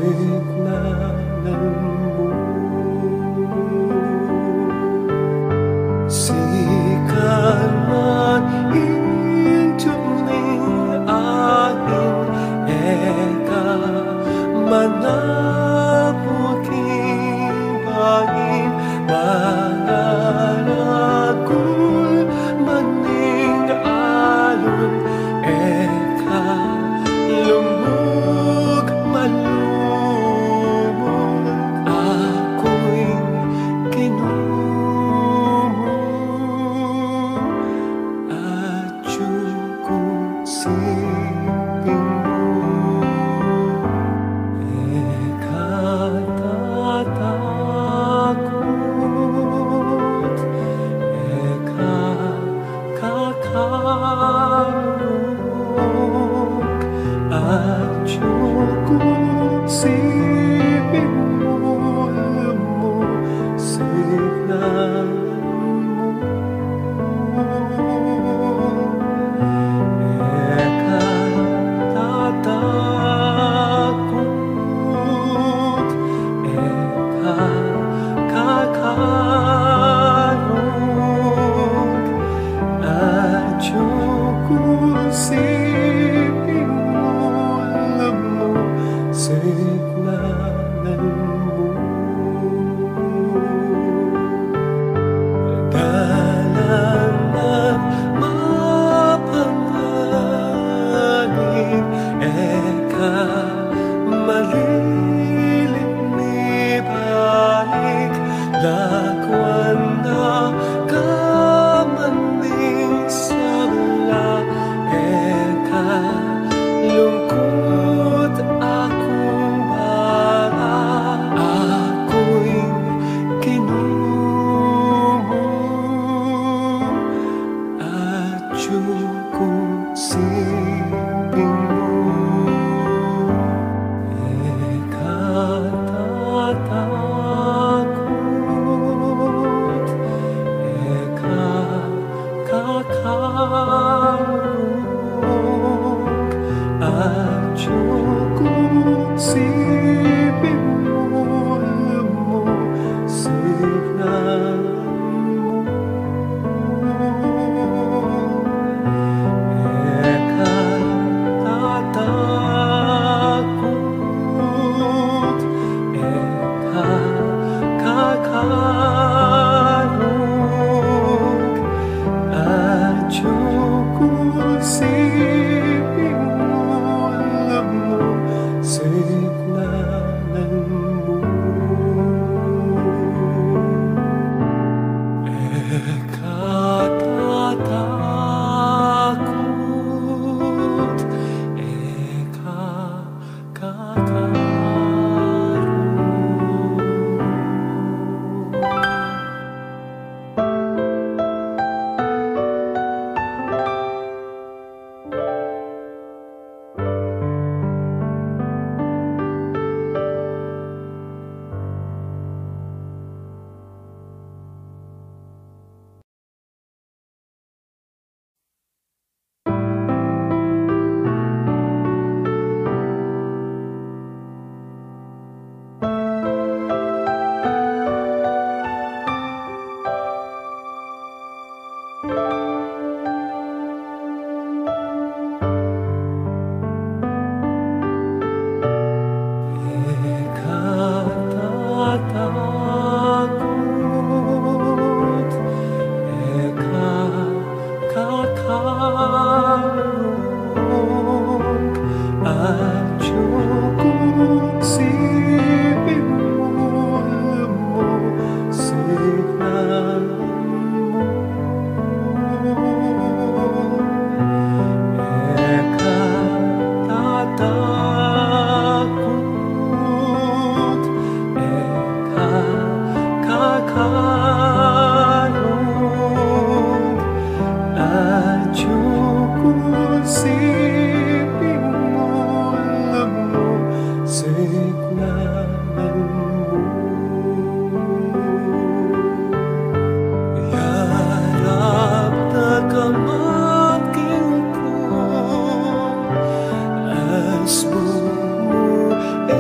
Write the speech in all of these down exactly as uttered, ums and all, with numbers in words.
Siknan mu. Sikan man ing tubling angin, e ka manapuking bangin, mangaragul man ing alun, e ka lumug malumug, aku ing Ginu mu, atyu ku siping mu, e ka tatakut, e ka kakarung, atyu ku siping mu, lumusiknan mu. E ka tatakut, e ka kakarung, atyu ku siping mu, lumusiknan mu. Dalan nang mapanganib, e ka maliling mibalik, lakwan na ka man ding sabla, e ka lungkut, aku bala, aku ing Ginu mu, atyu ku siping mu, e ka tatakut, e ka kakarung, atyu ku siping mu, lumusiknan mu. E ka tatakut, e ka kakarung, atyu ku siping mu, lumusiknan mu. E ka tatakut, e ka kakarung. E ka tatakut, e ka kakarung, atyu ku siping mu, lumusiknan mu. E ka tatakut, e ka kakarung, atyu ku siping mu, lumusiknan mu. Yarap na ka man king ku, asbun mu e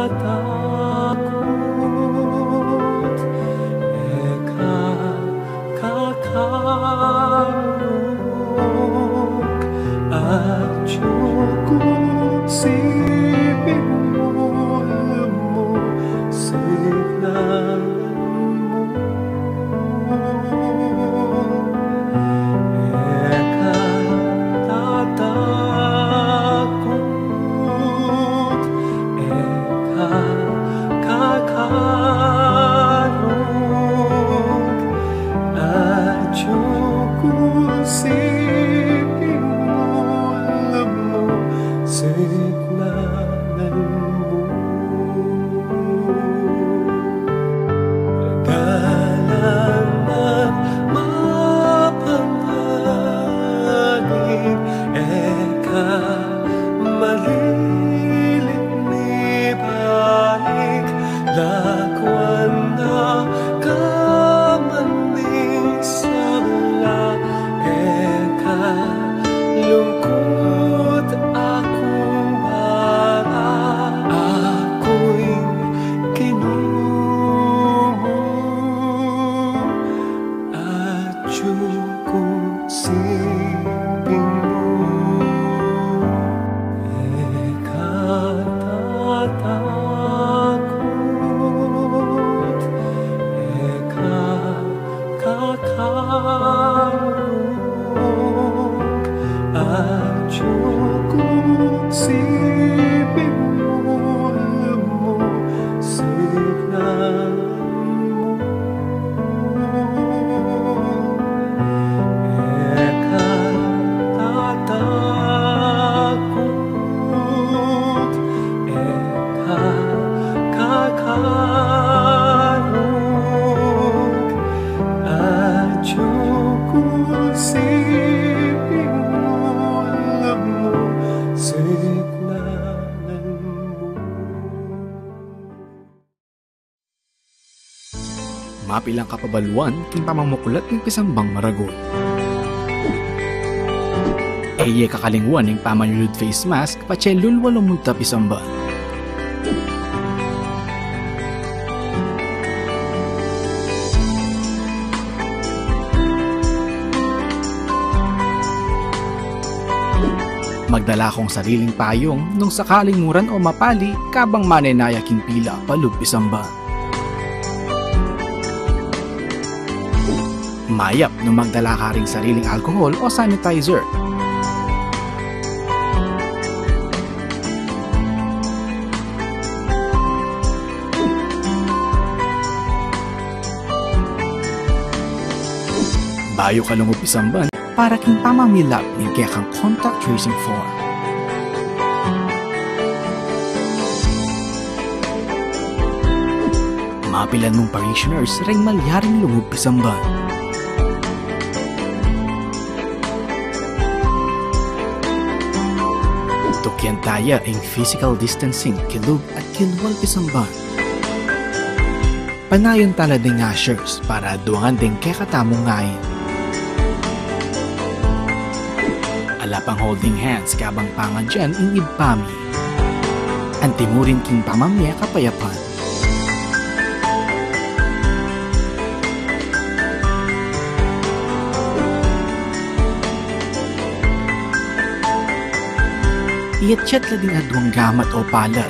Takut, e ka kakalung, atiu ku siping mu, lumusignan mu. E ka tatakut, e ka kakalung, atiu ku siping mu, lumusignan mu. Dalan man mapanganing, e ka malilit mibalik, lakwan na ka man ning sala, e ka lungkut, aku ing bala, aku ing Ginu mu, atiu ku siping mu. E ka tatakut, e ka kakalung, atiu ku siping mu, lumusignan mu. E ka tatakut, e ka kakalung, atiu ku siping mu, lumusignan mu. Mapilan kapabaluan king pamamuklat ning pisambang maragul. E ye kakalingwan ing pamanyulud face mask patse lulwa lumunta pisamban. Magdala kung sariling payung nung sakaling muran o mapali kabang manenaya king pila palub pisamban. Mayap nung magdala ka ring sariling alcohol o sanitizer. Bayu ka lungub pisamban, para king pamamilap ning kekang contact tracing form. Mapilan mung parishioners ring malyaring lungub pisamban. Tukyan taya ing physical distancing kilub at kilwal pisamban. Panayan tala ding ushers para aduangan ding kekatamung ain. Ala pang holding hands kabang pangadyan ing Ibpa mi. Antimurin king pamamie kapayapan. Iyatyat la ding aduang gamat o palad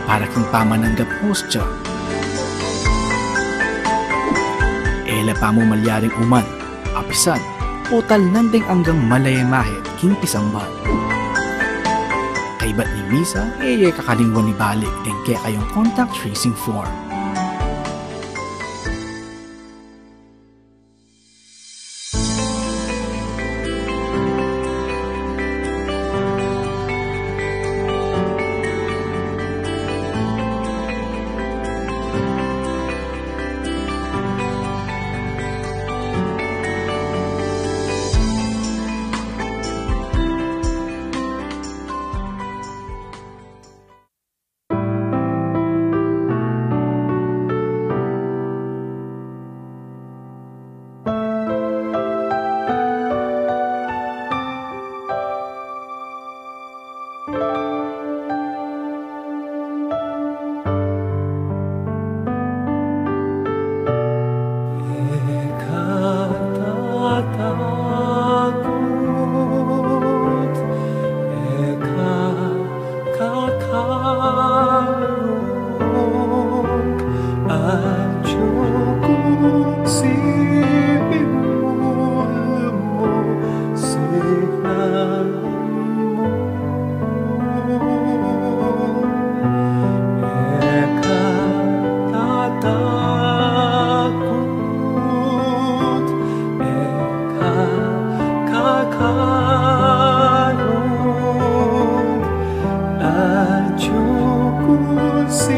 para king pamananggap hostya. E la pamu malyaring uman, apisan, o talnan ding anggang malaya mahit king pisamban. Kaybat ning misa, e ye kakalingwan ibalik ding kekayung contact tracing form.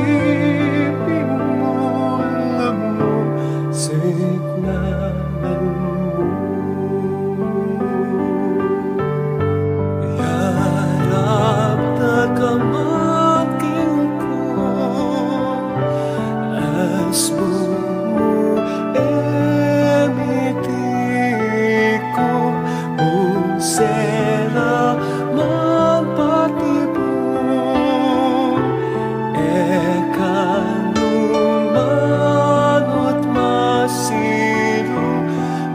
Ipin mu, lub mu, siknanan mu. Yarap da ka man king ku, asbung mu e miti ku, nung sera man patibu, e ka nu manut masiru,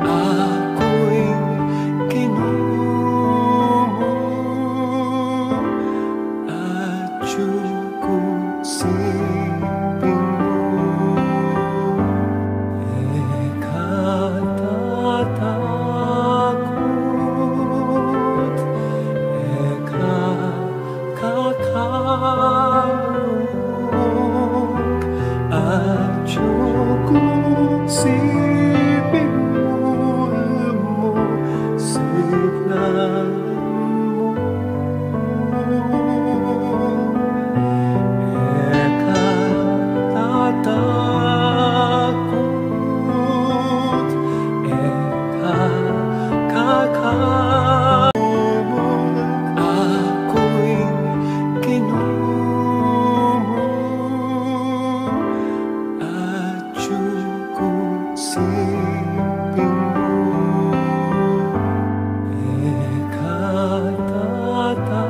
aku ing Ginu mu, atyu kung siping mu. E ka tatakut, e ka kakalung, atyu kung siping mu, lub mu, siknanan mu. E ka tatakut, e ka kakalung, aku ing Ginu mu, atyu kung siping mu. E ka tatakut,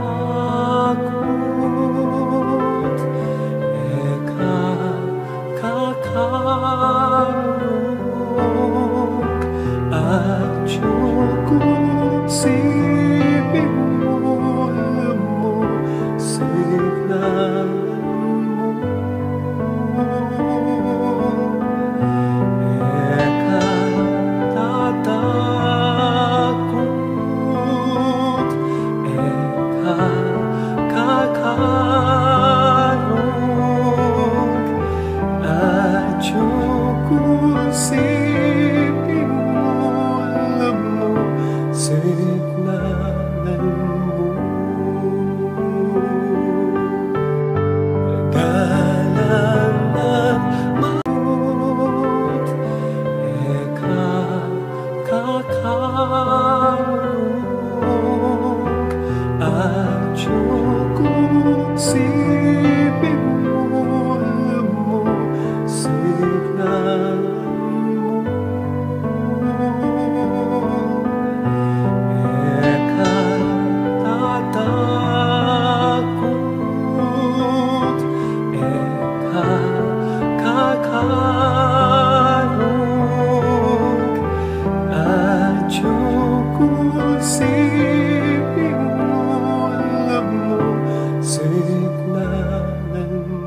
e ka kakalung, atyu kung siping mu, lub mu, siknanan mu. E ka tatakut, e ka kakalung, atyu kung siping mu, lub mu, siknanan mu. Dalan na mabut, e ka kakalung, atyu kung siping mu, lub mu, siknanan mu. E ka tatakut, e ka kakalung, atyu kung siping mu, lub mu, siknanan mu.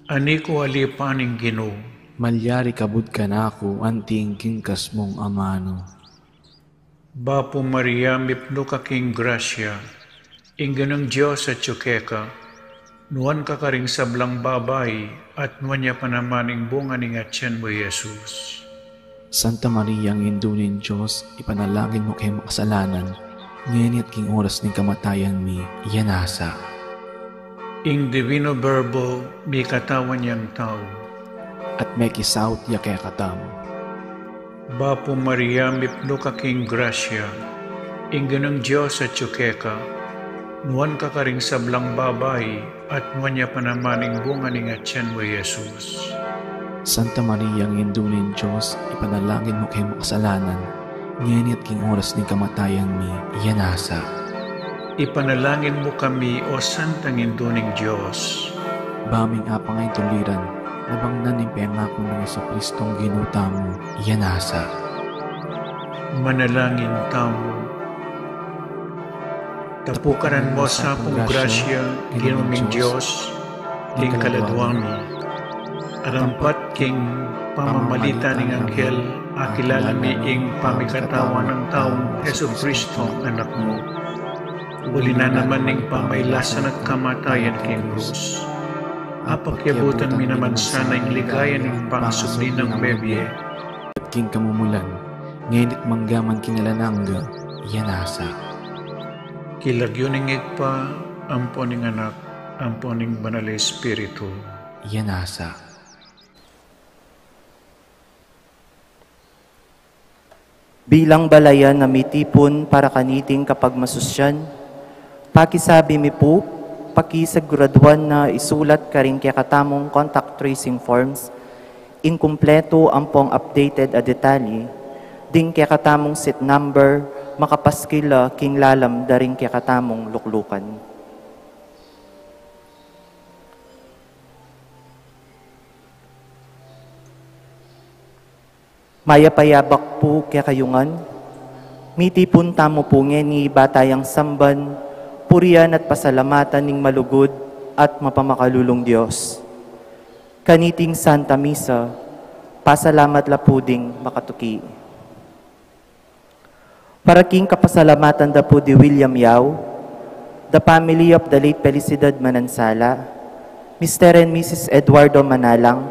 Ani ku alipan ing Ginu. Malyari kabud kanaku anti ing kingkas mung amanu. Bapu Maria, mipnu ka king grasya, ing Ginung Dios atyu keka, nuan ka karing sablang babai, at nuan ya pa naman ing bunga ning atian mu, i Jesus. Santa Maria, Indu ning Dios, ipanalangin mu keng makasalanan, ngeni at king oras ning kamatayan mi. Amen. Ing Divino Verbo mikatawan yang tau. At mekisaut ya kekatamu. Bapu Maria, mipnu ka king grasya, ing Ginung Dios atyu keka, nuan ka karing sablang babai, at nuan ya pa naman ing bunga ning atian mu, i Jesus. Santa Maria, Indu ning Dios, ipanalangin mu keng makasalanan, ngeni at king oras ning kamatayan mi. Amen. Ipanalangin mu kami, O Santang Indu ning Dios. Ba ming apang ing tuliran, nabangnan ning pengaku nang Jesucristong Ginu tamu. Amen. Manalangin tamu. Tapukaran mu sa pung grasya, Ginu ming Dios, king kaladua mi. Arampat king pamamalita ning anghel, akilala mi ing pamikatawan nang taung Jesucristo, Anak mu. Uli na naman ning pamailasan at kamatayan king krus, apakyabutan mi naman sana ing ligaya ning pangasubli nang mebie. At king kamumulan, ngeni at manggaman king alang angga. Amen. King lagyu ning Ibpa, ampo ning Anak, ampo ning Banal a Espiritu. Iya nasa. Bilang balayan a mitipun para kaniting kapagmasusyan, pakisabi mi pu, pakisiguraduan na isulat karing kekatamung contact tracing forms ing kumpletu ampong updated a detalye, ding kekatamung seat number, makapaskil la king lalam da ring kekatamung luklukan. Mayap a yabak pu kekayu ngan. Mitipun tamu pu ngeni ibat tayang samban, purian at pasalamatan ning malugud at mapamakalulung Dios. Kaniting Santa Misa, pasalamat la pu ding makatuki. Para king kapasalamatan da pu di William Yao, the family of the late Felicidad Manansala, Mister and Missus Eduardo Manalang,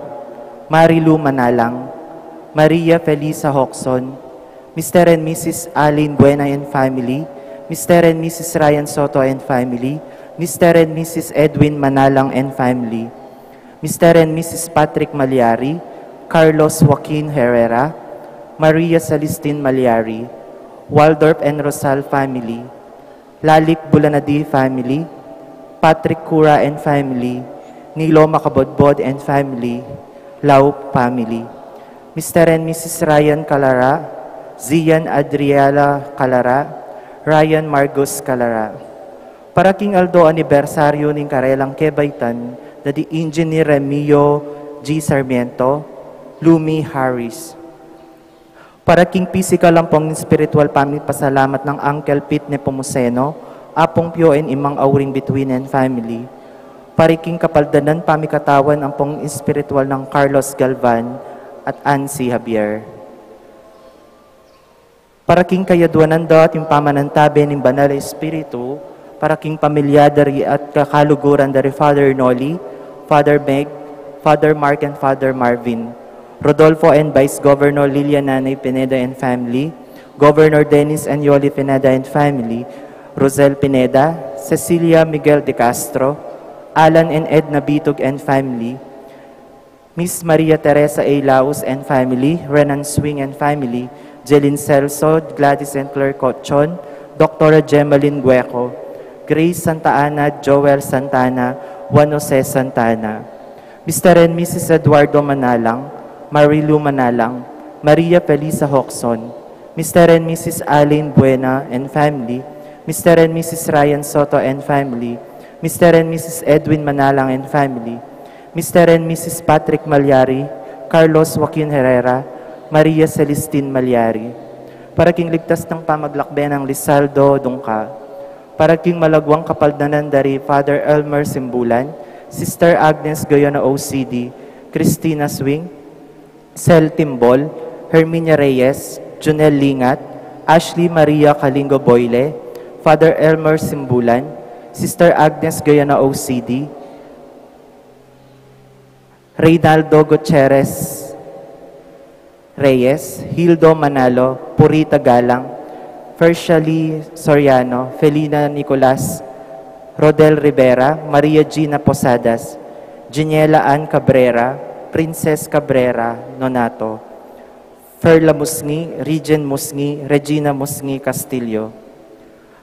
Marilu Manalang, Maria Felisa Hoxon, Mister and Missus Alin Buena and family, Mister and Missus Ryan Soto and family, Mister and Missus Edwin Manalang and family, Mister and Missus Patrick Malyari, Carlos Joaquin Herrera, Maria Celestine Malyari, Waldorf and Rosal family, Lalik Bulanadi family, Patrick Cura and family, Nilo Makabodbod and family, Laup family, Mister and Missus Ryan Calara, Zian Adriela Calara, Ryan Margus Calara. Para king aldo anibersaryu ning karelang kebaitan, da di Engineer Remio G Sarmiento, Lumi Harris. Para king pisikal ampong espiritual pamipasalamat nang Uncle Pete Nepomuceno, Apung Pio and Imang Auring Bituin and family. Para king kapaldanan pamikatawan ampong espiritual nang Carlos Galvan at Ansi Javier. Para king kayaduanan da at ing pamanantabe ning Banal a Espiritu, para king pamilya da ri at kakaluguran da ri Father Noli, Father Meg, Father Mark and Father Marvin, Rodolfo and Vice Governor Lilian Nanay Pineda and family, Governor Dennis and Yoli Pineda and family, Rosel Pineda, Cecilia Miguel de Castro, Alan and Edna Bitug and family, Miss Maria Teresa A Laus and family, Renan Swing and family, Jelin Celso, Gladys and Claire Cochon, Doctora Gemaline Gueco, Grace Santa Ana, Joel Santana, Juan Jose Santana, Mister and Missus Eduardo Manalang, Marilu Manalang, Maria Felisa Hoxon, Mister and Missus Allen Buena and family, Mister and Missus Ryan Soto and family, Mister and Missus Edwin Manalang and family, Mister and Missus Patrick Malyari, Carlos Joaquin Herrera, Maria Celestine Malyari. Para king ligtas nang pamaglakbe nang Lizaldo Dungca. Para king malaguang kapaldanan da ri Father Elmer Simbulan, Sister Agnes Gayona O C D, Christina Swing, Sel Timbol, Herminia Reyes, Junel Lingat, Ashley Maria Kalingo Boyle, Father Elmer Simbulan, Sister Agnes Gayona O C D, Reynaldo Gutierrez Reyes, Hildo Manalo, Purita Galang, Fershali Soriano, Felina Nicolas, Rodel Rivera, Maria Gina Posadas, Giniela Ann Cabrera, Princess Cabrera Nonato, Ferla Musngi, Regent Musngi, Regina Musngi Castillo.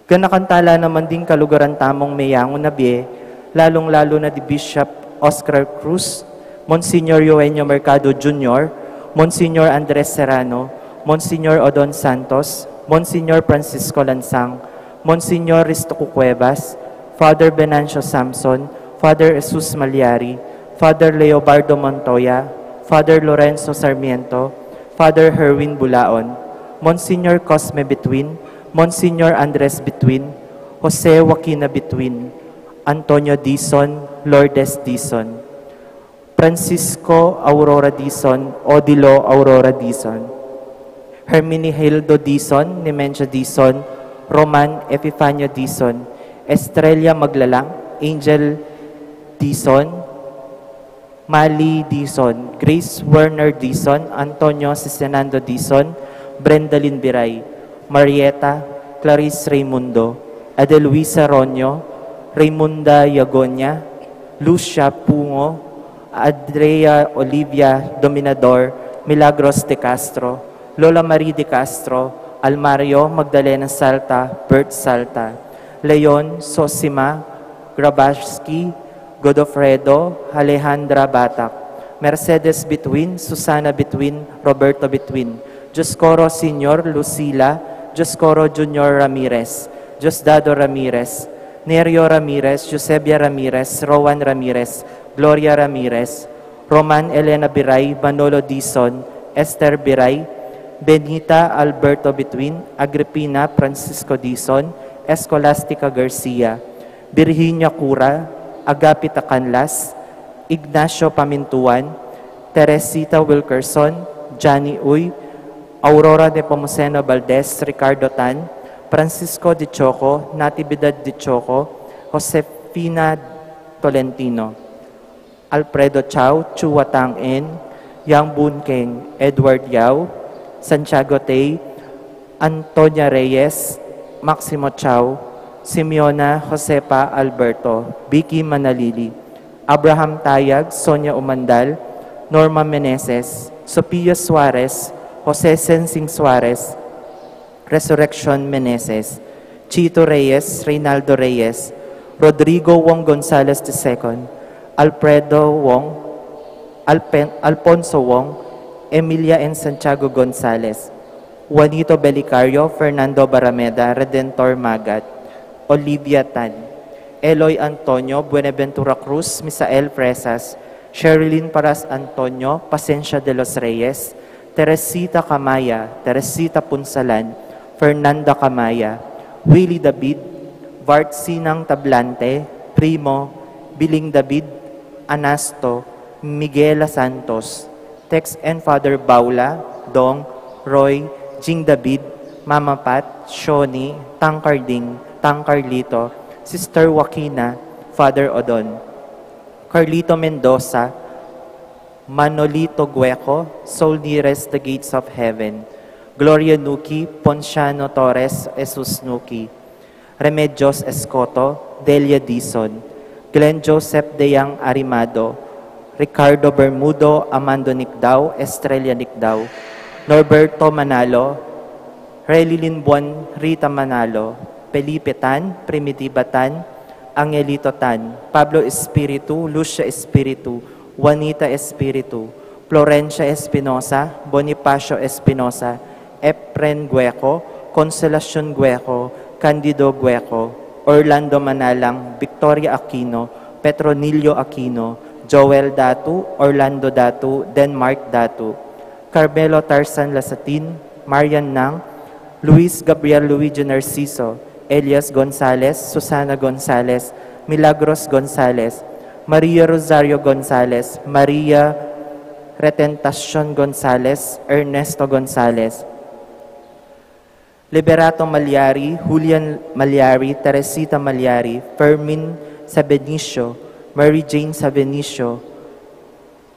Ganakan tala naman ding kalugaran tamung meyangu na bie, lalung-lalu na di Bishop Oscar Cruz, Monsignor Eugenio Mercado Junior, Monsignor Andres Serrano, Monsignor Odon Santos, Monsignor Francisco Lansang, Monsignor Ristoco Cuevas, Father Venancio Samson, Father Jesus Malyari, Father Leobardo Montoya, Father Lorenzo Sarmiento, Father Herwin Bulaon, Monsignor Cosme Bituin, Monsignor Andres Bituin, Jose Joaquina Bituin, Antonio Dizon, Lourdes Dizon, Francisco Aurora Dizon, Odilo Aurora Dizon, Herminihildo Dizon, Nemencia Dizon, Roman Epifanio Dizon, Estrella Maglalang, Angel Dizon, Mali Dizon, Grace Werner Dizon, Antonio Sisenando Dizon, Brendalyn Biray, Marieta, Clarice Raymundo, Adeluisa Ronio, Raymunda Yagonia, Lucia Pungo, Adrea Olivia Dominador, Milagros de Castro, Lola Marie de Castro, Almario Magdalena Salta, Bert Salta, Leon Sosima, Grabaski, Godofredo, Alejandra Batak, Mercedes Between, Susana Between, Roberto Between, Dioscoro Senior, Lucila, Dioscoro Junior Ramirez, Diosdado Ramirez, Nerio Ramirez, Eusebia Ramirez, Rowan Ramirez, Gloria Ramirez, Roman Elena Biray, Manolo Dizon, Esther Biray, Benita Alberto Between, Agripina Francisco Dizon, Escolastica Garcia, Virginia Cura, Agapita Canlas, Ignacio Pamintuan, Teresita Wilkerson, Johnny Uy, Aurora Nepomuceno Valdez, Ricardo Tan, Francisco de Choco, Natividad de Choco, Josefina Tolentino, Alfredo Chao, Chua Tang En, Yang Bun Keng, Edward Yao, Santiago Tay, Antonia Reyes, Maximo Chao, Simeona Josefa Alberto, Vicky Manalili, Abraham Tayag, Sonia Umandal, Norma Meneses, Sofia Suarez, Jose Sensing Suarez, Resurrection Meneses, Chito Reyes, Reynaldo Reyes, Rodrigo Wong Gonzalez the second, Alfredo Wong, Alpen-, Alfonso Wong, Emilia and Santiago Gonzalez, Juanito Belicario, Fernando Barrameda, Redentor Magat, Olivia Tan, Eloy Antonio, Buenaventura Cruz, Misael Fresas, Sherilyn Paras Antonio, Pasencia de los Reyes, Teresita Camaya, Teresita Punsalan, Fernanda Camaya, Willie David, Bart Sinang Tablante, Primo, Biling David, Anasto, Miguela Santos, Tex and Father Baula, Dong, Roy, Jing David, Mama Pat, Shoni, Tang Carding, Tang Carlito, Sister Joaquina, Father Odon, Carlito Mendoza, Manolito Gueco, Soul Nearest the Gates of Heaven, Gloria Nuki, Ponciano Torres, Jesus Nuki, Remedios Escoto, Delia Dizon, Glenn Joseph Deyang Arimado, Ricardo Bermudo, Amando Nicdao, Estrella Nicdao, Norberto Manalo, Relilin Buan, Rita Manalo, Felipe Tan, Primitiva Tan, Angelito Tan, Pablo Espiritu, Lucia Espiritu, Juanita Espiritu, Florencia Espinosa, Bonifacio Espinosa, Efren Gueco, Consolacion Gueco, Candido Gueco, Orlando Manalang, Victoria Aquino, Petronilio Aquino, Joel Datu, Orlando Datu, Denmark Datu, Carmelo Tarzan Lasatin, Marian Nang, Luis Gabriel Luigi Narciso, Elias Gonzalez, Susana Gonzalez, Milagros Gonzalez, Maria Rosario Gonzalez, Maria Retentacion Gonzalez, Ernesto Gonzalez, Liberato Malyari, Julian Malyari, Teresita Malyari, Fermin Sabenicio, Mary Jane Sabenicio,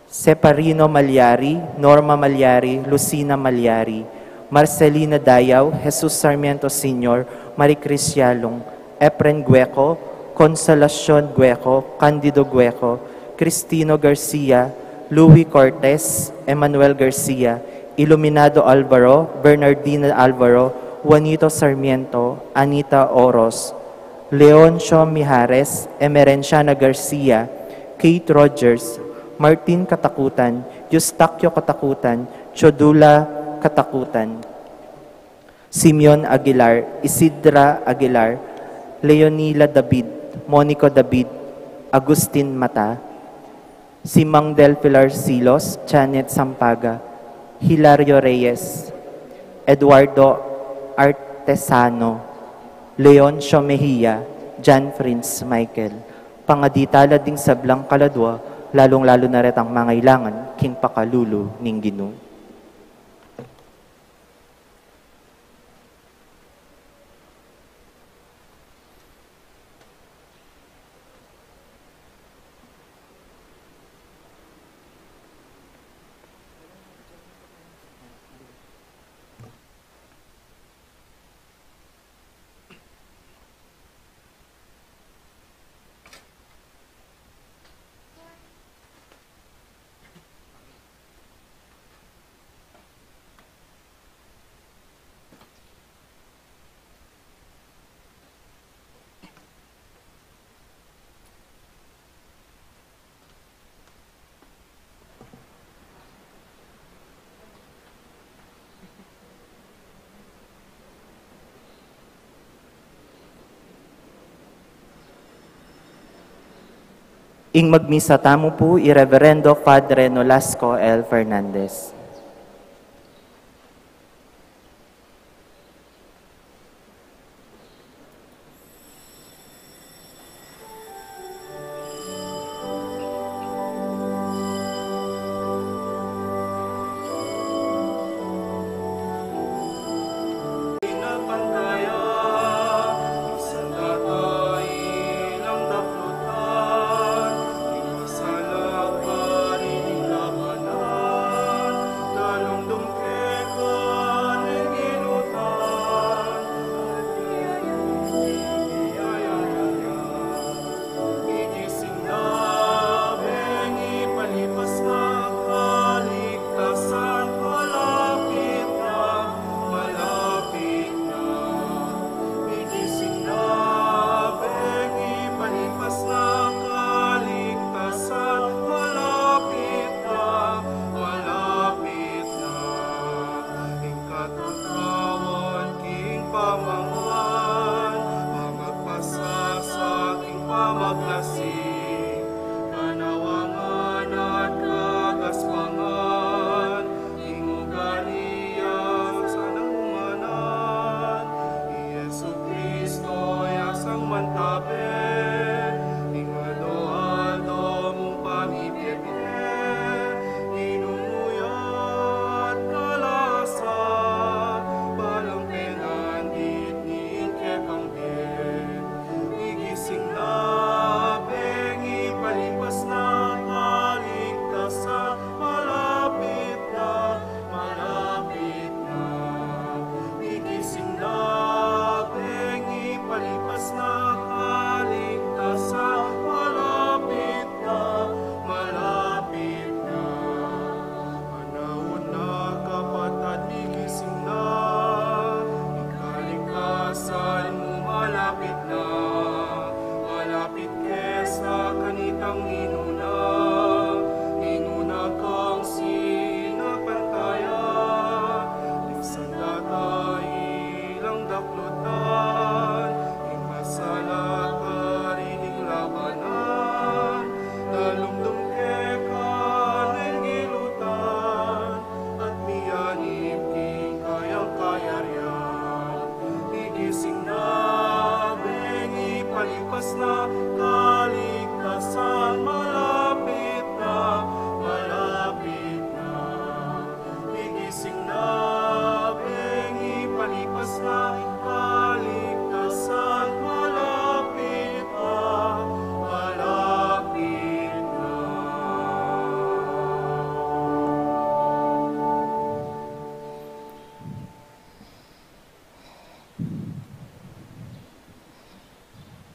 Separino Malyari, Norma Malyari, Lucina Malyari, Marcelina Dayao, Jesus Sarmiento Senior, Marie Chris Yalong, Efren Gueco, Consolacion Gueco, Candido Gueco, Cristino Garcia, Louis Cortez, Emmanuel Garcia, Iluminado Alvaro, Bernardina Alvaro, Juanito Sarmiento, Anita Oros, Leoncio Mijares, Emerenciana Garcia, Kate Rogers, Martin Katakutan, Eustaquio Katakutan, Chodula Katakutan, Simeon Aguilar, Isidra Aguilar, Leonila David, Monico David, Agustin Mata, Simang Del Pilar Silos, Janet Sampaga, Hilario Reyes, Eduardo Artesano, Leoncio Mejia, John Prince Michael. Pangadi tala ding sablang kaladua, lalung-lalu na retang mangailangan king pakalulu ning Ginu. Ing magmisa tamu pu i Reverendo Padre Nolasco L. Fernandez. Ing katutuan king pamangan, pamagpasakit king pamaglasing, kanawangan at kagaspangan, ing ugali ya sanang umanan, i Jesucristo ya sang mantabe, ing aldo-aldo mung pamibie-bie, Ginu mu ya at kalasa, balang penandit ning kekang bie. Igising na, bengi palipas na, kaligtasan malapit na, malapit na. Igising na, bengi palipas na, kaligtasan malapit na, malapit na. Panaun na, kapatad, igising na, ing kaligtasan mu malapit na, malapit ke sa kanitang minuna, minuna kang sinapantaya, minsan datailang daklutan, ing masalat karin ing labanan, lalumdum keka ning gilutan, at miyanib king kayang kayarian. Igising na, bengi palipas na, kaligtasan malapit na, malapit na. Igising na, bengi palipas na, kaligtasan malapit na, malapit na.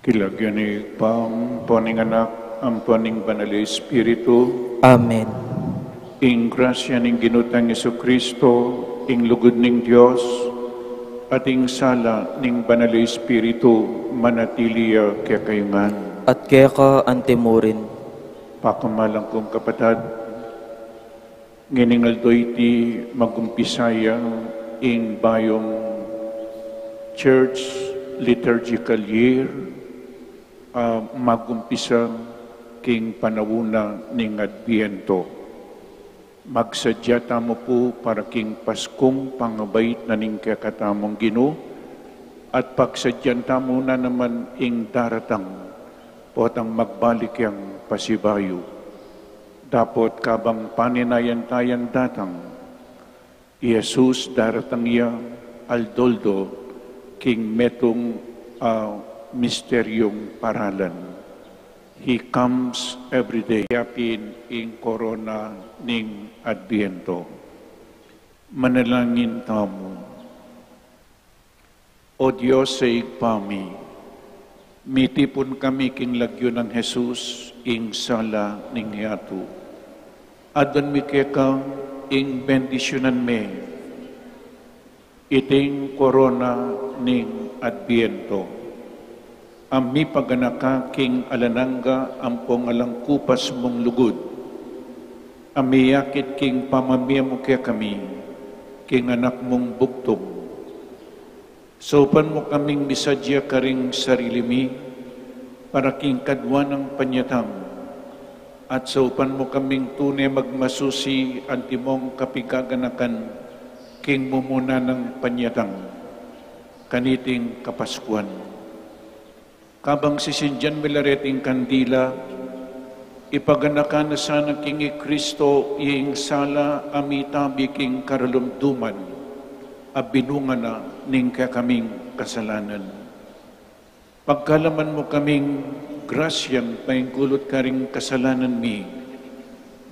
King lagyu ning Ibpa, ampo ning Anak, ampo ning Banal a Espiritu. Amen. Ing grasya ning Ginu tang Jesucristo, ing lugud ning Dios, at ing sala ning Banal a Espiritu, manatili ya kekayu ngan. At keka antimurin. Pakamalan kung kapatad, ngening aldo iti magumpisa ya ing bayung Church Liturgical Year, a magumpisa king panaun na ning Adbiento. Magsadya tamu pu para king Paskung pangabait na ning kekatamung Ginu, at pagsadyan tamu na naman ing daratang potang magbalik yang pasibayu. Dapot kabang paninayan tayang datang, i Jesus daratang ya aldo-aldo king metung a misteryung paralan. He comes every day. Yapin ing korona ning Adbiento. Manalangin tamu. O Dios a Ibpa mi, mitipun kami king lagyu nang Jesus, ing sala ning yatu. Aduan mi keka ing bendisyunan me iting korona ning Adbiento, a mipaganaka king alang angga ampong alang kupas mung lugud, a miyakit king pamamie mu kekami, king Anak mung bugtung. Saupan mu kaming misadya karing sarili mi, para king kadua nang panyatang, At saupan mu kaming tune magmasusi antimong kapigaganakan king mumuna nang panyatang kaniting Kapaskuan. Kabang sisindian mi la reting kandila, ipaganakan na sana king i Kristo ing sala a mitabi king karalumduman a binunga na ning kekaming kasalanan. Pagkalaman mu kaming grasyang painggulut karing kasalanan mi,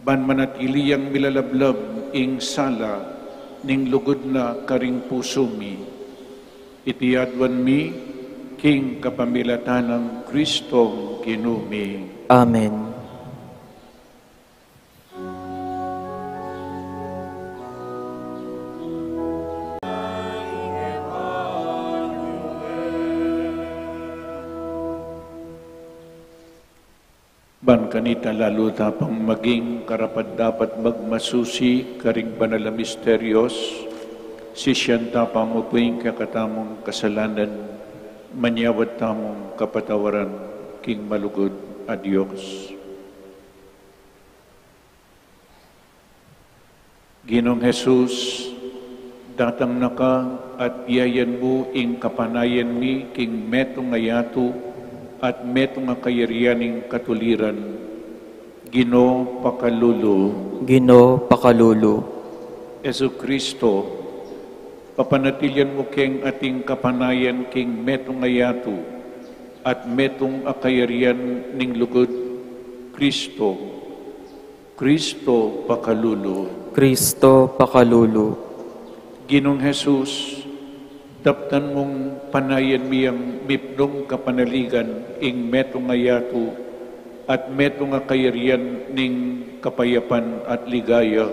ban manatili yang milalablab ing sala ning lugud na karing pusu mi. Iti aduan mi king kapamilatan nang Kristong Ginu mi. Amen. Ban kanita lalu ta pang maging karapat-dapat magmasusi karing banal a misterios, sisian ta pa mu pu ing kekatamung kasalanan, manyawad tamung kapatawaran king malugud a Dios. Ginung Jesus, datang na ka at biayan mu ing kapanayan mi king metung a yatu at metung a kayarian ning katuliran. Ginu, pakalulu. Ginu, pakalulu. Jesu Kristo, papanatilian mu keng ating kapanayan king metung a yatu at metung a kayarian ning lugud. Kristo, Kristo, pakalulu. Kristo, pakalulu. Ginung Jesus, daptan mung panayan mi yang mipnung kapanaligan ing metung a yatu at metung a kayarian ning kapayapan at ligaya.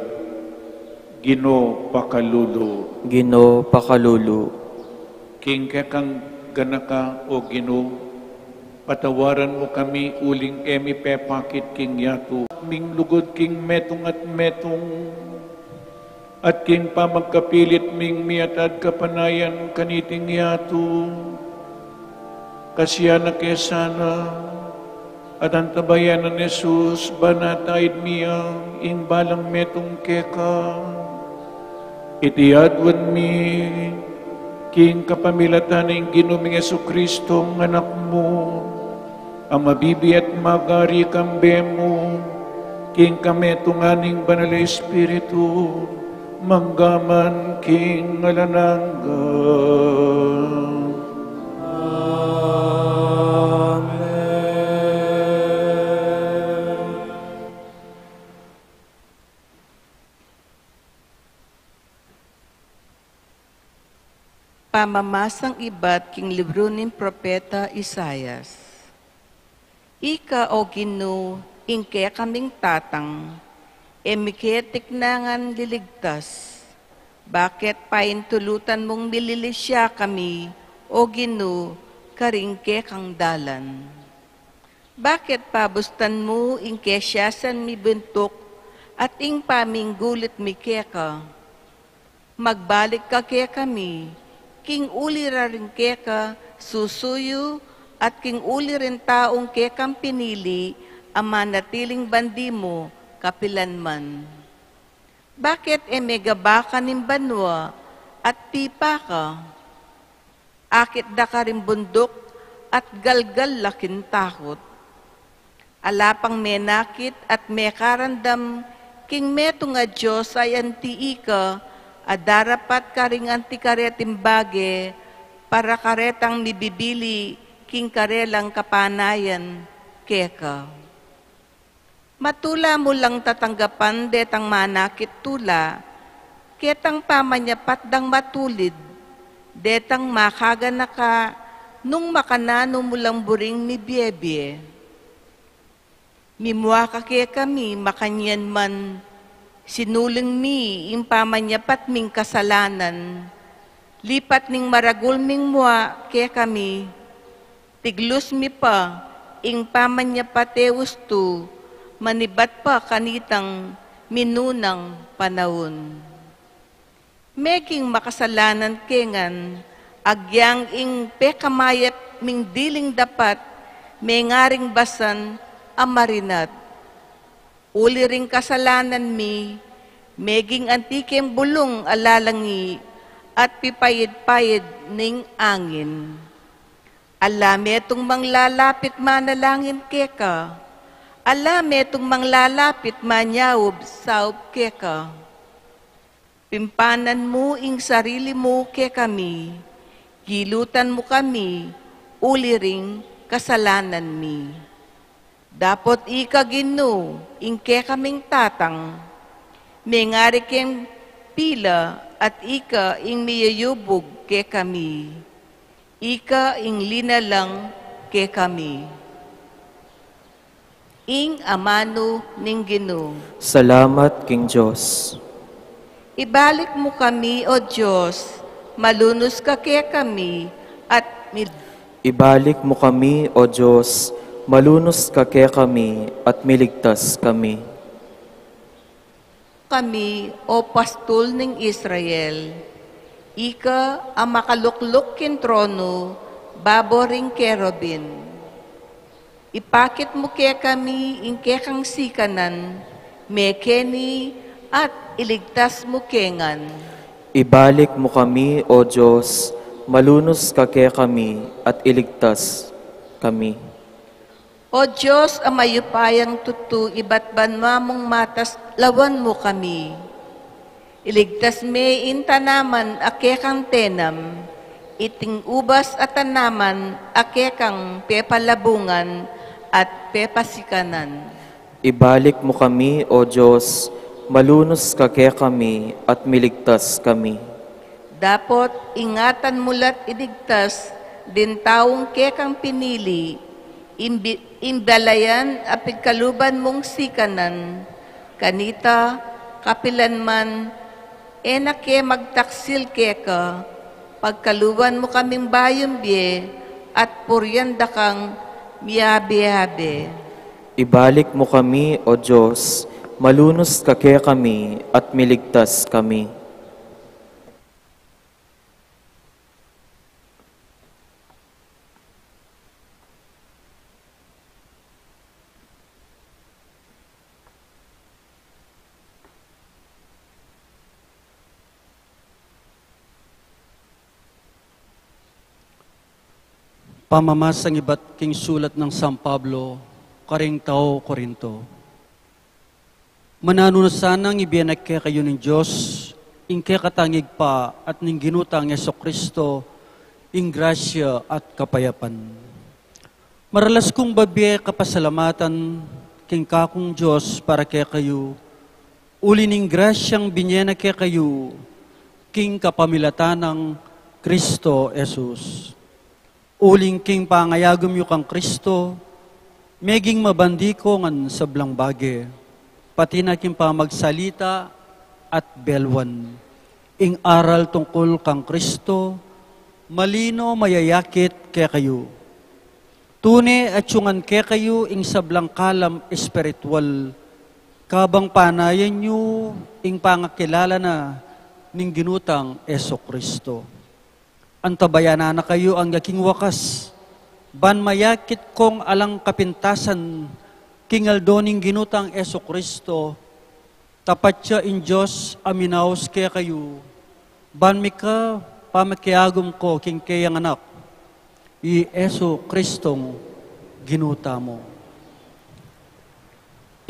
Ginu, pakalulu. Ginu, pakalulu. King kekang ganaka, O Ginu, patawaran mu kami uling e mi pepakit king yatu ming lugud king metung at metung, at king pamagkapilit ming miatad kapanayan kaniting yatu. Kasian na ke sana, at antabayanan Jesus, ban ataid mi ya ing balang metung keka. Iti aduan mi king kapamilatan ning Ginu ming Jesu Kristong Anak mu, a mabibie at magari kambe mu, king kametungan ning Banal a Espiritu, mangga man king alang angga. Amen. Pamamasang ibat king libru ning propeta Isaias. Ika, O Ginu, ing kekaming tatang, e mi ke tiknangan liligtas. Bakit paintulutan mung mililisya kami, O Ginu, karing kekang dalan? Bakit pabustan mu ing kesiasan mi buntuk at ing paminggulit mi keka? Magbalik ka kekami, king uli ra ring keka susuyu, at king uli ring taung kekang pinili, a manatiling bandi mu kapilan man. Bakit e me gabakan ing banua at tipa ka? Akit da karing bunduk at galgal la king takut. Ala pang menakit at mekarandam king metung a dios a anti ika, a darapat karing anti kareting bage, para karetang mibibili king karelang kapanayan keka. Matula mu lang tatanggapan detang manakit tula, ketang pamanyapat dang matulid, detang makaganaka nung makananu mu lang buring mibiebie. Mimua ka kekami makanyan man, sinuling mi ing pamanyapat ming kasalanan, lipat ning maragul ming mua kekami, tiglus mi pa ing pamanyapat e ustu, manibat pa kanitang minunang panaun. Meging makasalanan ke ngan, agyang ing pekamayap ming diling dapat, mengaring basan a marinat. Uli ring kasalanan mi, meging anti keng bulung a lalangi at pipayid-payid ning angin. Ala metung manglalapit manalangin keka, ala metung manglalapit manyaub saup keka. Pimpanan mu ing sarili mu kekami, gilutan mu kami uli ring kasalanan mi. Dapot ika Ginu ing kekaming tatang, mengari keng pila at ika ing miyayubug kekami. Ika ing linalang kekami. Ing amanu ning Ginu. Salamat king Dios. Ibalik mu kami, O Dios, malunus ka kekami at mil- Ibalik mu kami, O Dios, malunus ka kekami at miligtas kami. Kami, O Pastul ning Israel, ika a makalukluk king tronu babo ring kerubin. Ipakit mu kekami ing kekang sikanan, mekeni at iligtas mu ke ngan. Ibalik mu kami, O Dios, malunus ka kekami at iligtas kami. O Dios a mayupayang tutu, ibat banua mung matas lawan mu kami. Iligtas me ing tanaman a kekang tenam, iting ubas a tanaman a kekang pepalabungan at pepasikanan. Ibalik mu kami, O Dios, malunus ka kekami at miligtas kami. Dapot ingatan mu la't iligtas ding taung kekang pinili, imbi-, imbalayan a pigkaluban mung sikanan, kanita, kapilan man, e na ke magtaksil keka, pagkaluban mu kaming bayung bie, at purian da kang miabe-abe. Ibalik mu kami, O Dios, malunus ka kekami at miligtas kami. Pamamasang ibat king sulat nang San Pablo karing tau Corinto. Mananu na sanang ibie na kekayu ning Dios, ing kekatang Ibpa at ning Ginu tang Jesucristo, ing grasya at kapayapan. Maralas kung babie kapasalamatan king kakung Dios para kekayu, uli ning grasyang binie na kekayu king kapamilatan nang Cristo Jesus. Uling king pangayagum yu kang Cristo, meging mabandi ko ngan sablang bage, pati na king pamagsalita at belwan. Ing aral tungkul kang Cristo, malino mayayakit kekayu. Tune atiu ngan kekayu ing sablang kalam espiritual, kabang panayan yu ing pangakilala na ning Ginu tang Jesucristo. Antabayanan na kayu angga king wakas, ban mayakit kong alang kapintasan king aldo ning Ginu tang Jesucristo, tapat ya ing Dios a minaus kekayu, ban mika pamakiagum ko king keyang Anak, i Jesucristong Ginu tamu.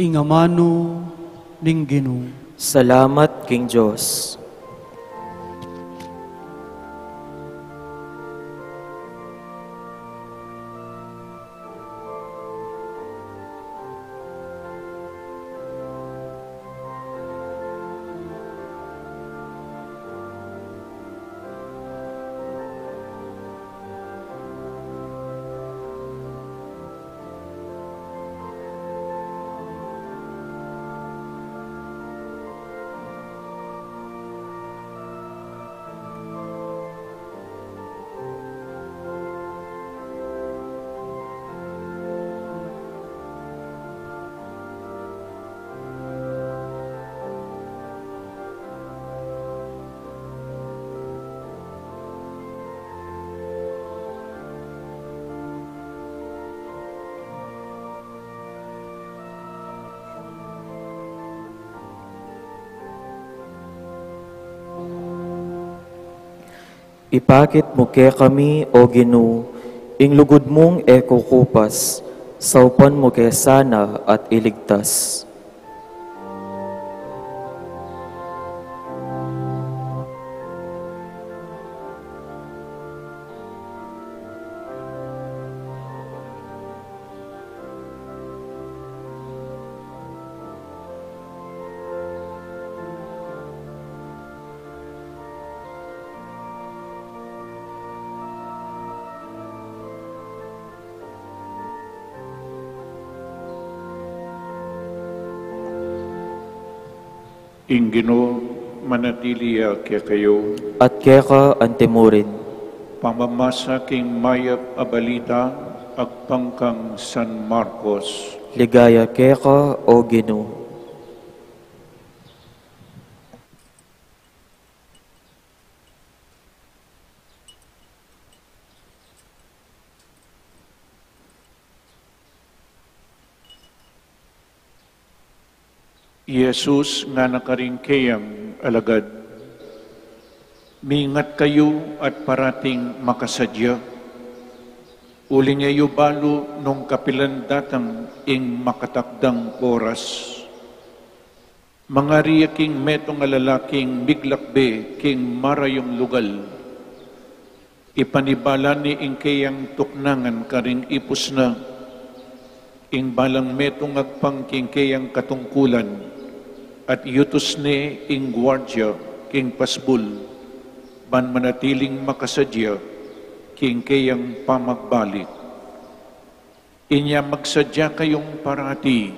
Ing amanu ning Ginu. Salamat king Dios. Ipakit mu kekami, O Ginu, ing lugud mung e kukupas, saupan mu ke sana at iligtas. Ing Ginu manatili ya kekayu. At keka antimurin. Pamamasa king mayap a balita agpang kang San Marcos. Ligaya keka, O Ginu. I Jesus ngana karing keyang alagad, "Mingat kayu at parating makasadya, uling e yu balu nung kapilan datang ing makatakdang oras." Mangari ya king metung a lalaking miglakbe king marayung lugal. Ipanibala ne ing keyang tuknangan karing ipus na. Ing balang metung agpang king keyang katungkulan, at yutus ne ing guardia king pasbul, ban manatiling makasadya king keyang pamagbalik. Inya magsadya kayung parati,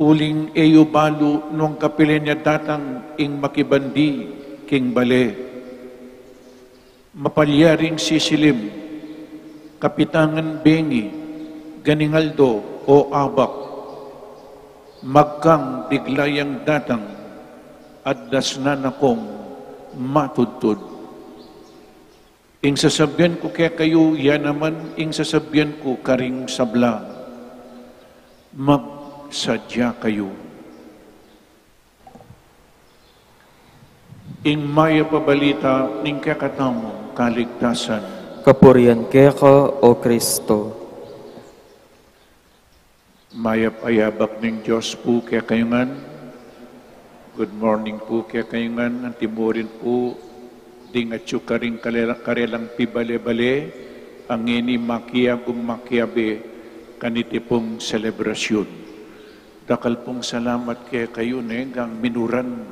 uling e yu balu nung kapilan ya datang ing makibandi king bale. Mapalyaring sisilim, kapitangan bengi, ganing aldo o abak, magkang bigla yang datang, at dasnan na kong matudtud. Ing sasabian ku kekayu, ya naman ing sasabian ku karing sabla, magsadya kayu. Ing mayap a balita ning kekatamung kaligtasan. Kapurian keka, O Kristo. Mayap a yabak ning Dios pu kekayu ngan. Good morning pu kekayu ngan. Antimurin pu ding atyu karing karela-, karelang pibale-bale, a ngeni makiabe, makiabe kaniti pung selebrasyun. Dakal pung salamat kekayu, ne, gang minuran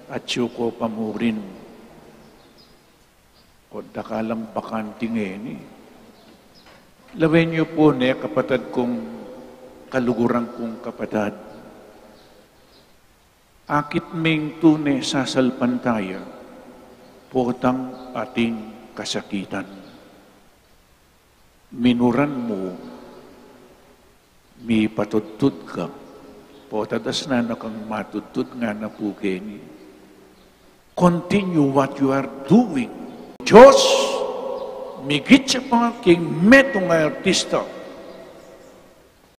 atyu ko pamurin. Kota ka lang bakanting e ni. Lawen yu pu ne, kapatad kung kaluguran kung kapatad. Akit ming tune sasalpantaya, potang ating kasakitan. Minuran mu, mipatudtud ka, pota dasnan na kang matudtud, ngana pu keni. Continue what you are doing. Dios, migit ya pa king metung a artista,